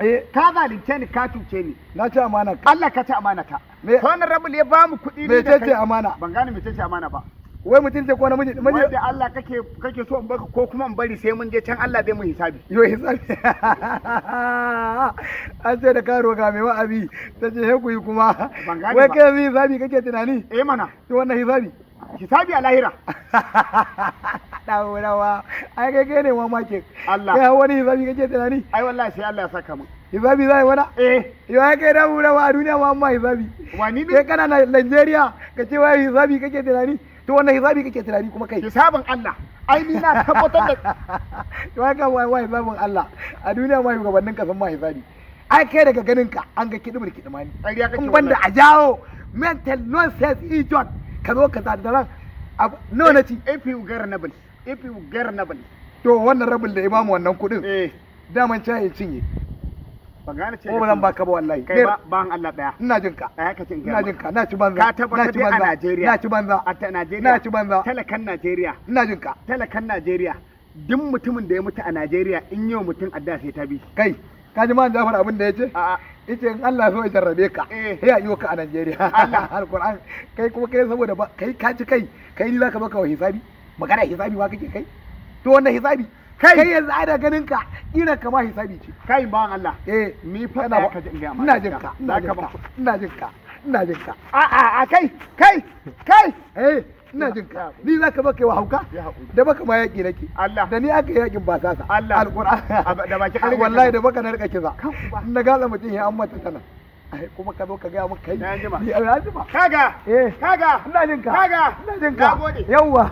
Eh. Ka zalunce ni, ka cuce ni. Na ci amana ka. Allah, ka ci amana ta. Honorable ya bamu kuɗi ni Me da ce kai. amana? Ban gane mece ce amana ba. Wai mutum ce ko namiji? Wai Namiji. da Allah kake so in baka ko kuma in bari sai mun je can Allah zai mu hisabi? Yo, hisabi. An ce da karo ga mai wa'azi, ta ce he ku yi kuma. Ban gane Wai ba. kai yanzu hisabi kake tunani? Eh mana. To, wannan hisabi? Hisabi a lahira. Dawo rawa. Ai kai ne mamakin. Allah. Kai wani hisabi kake tunani? Ai wallahi sai Allah ya saka mun. Hisabi zai wani? Eh. Yo, ai kai dawo rawa, a duniya ma amma hisabi. Wani ne? Kai kana na Nigeria ka ce wai hisabi kake tunani? To, wannan hisabi kake tunani kuma kai? Hisabin Allah. Ai ni na tabbatar da To, haka wai hisabin Allah, a duniya ma shugabannin ka sun ma hisabi. Ai kai daga ganin ka an ga kidimar kidimani. Ƙarya kake In banda wallahi. a jawo mental nonsense idiot ka zo ka da abu nawa na ci. If you garnable. If you garnable. To, wannan rabin da ya bamu wannan kuɗin, daman can in cinye. Ban gane ce. Ko ba zan baka ba wallahi. Kai ba ban Allah daya. Ina jin ka. Ɗaya ka ce in gaya Ina maka. jin ka. Na ci banza. Ka tabbatar Na ci dai a banza. Najeriya. Na ci banza. A ta Najeriya. Na ci banza. Talakan Najeriya. Ina jin ka. Talakan Najeriya. Duk mutumin da ya mutu a Najeriya, in yau mutum adda sai ta bi. Kai, ka ji man Jafar abin da ya ce? A'a. Yace in Allah so ya jarrabe ka, sai ya iyo ka a Najeriya. Allah. Alquran, kai kuma kai saboda ba kai ka ci, kai ni zaka baka wa hisabi? Magana hisabi ma kake kai? To, wannan hisabi? Kai! Kai yanzu ai da ganin ka kira kama hisabi ce. Kai, ban Allah. Eh. Ni fa Kana ɗaya ba ka ji in gaya ma Ina jin gaskiya. ka, ina Za jin ka ka, ban ina jin ka, ina jin ka. A kai kai kai. Eh, ina jin ka. Ni zaka baka wa hauka? Ya haƙuri. Da baka ma yaki nake. Allah. Da ni aka yi yakin ba sasa. Allah. Alquran. Da baki ka rika Wallahi kisa. da baka na rika kisa. Kan uba. In na gaza mutum ya an mata tana. Ai kuma ka zo ka gaya mun kai. Na jima. Ni ai jima. Kaga. Eh. Kaga. Ina jin ka. Kaga. Ina jin ka. Nagode. Yawwa.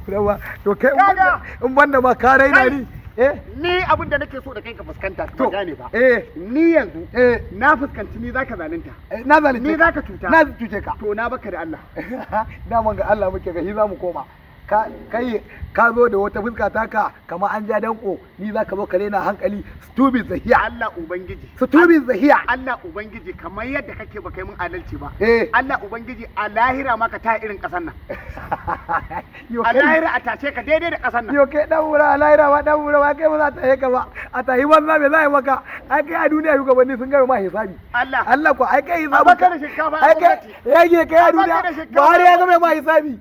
Yawwa. To kai in Kaga. banda ma ka raina Kai. ni. Eh. Ni abin da nake so da kai ka fuskanta ka To. gane ba. Eh. Ni yanzu Eh. na fuskanci ni zaka zalunta. Na zalunce Ni ka. zaka cuta. Na cuce ka. To, na baka da Allah. Daman ga Allah muke, ga shi za mu koma. Ka kai ka zo da wata fuska taka kamar an ja danko, ni za ka zo ka rena hankali, stupid zahiya. Allah Ubangiji. Stupid zahiya. Allah Ubangiji, kamar yadda kake ba kai mun adalci ba. Eh. Allah Ubangiji, a lahira ma ka ta irin ƙasar nan. Yo A kai. lahira a tashe ka daidai da ƙasar nan. Yo kai dan wura, a lahira ba dan wura ba, kai ba za ta yi ka ba. A tahi banza, me za a yi maka? Ai kai a duniya shugabanni sun gama ma hisabi. Allah. Allah ko ai kai hisabi. A baka da shinkafa a Ai kai gwamnati. yage kai a A baka duniya da shinkafa. Buhari ya gama ma hisabi.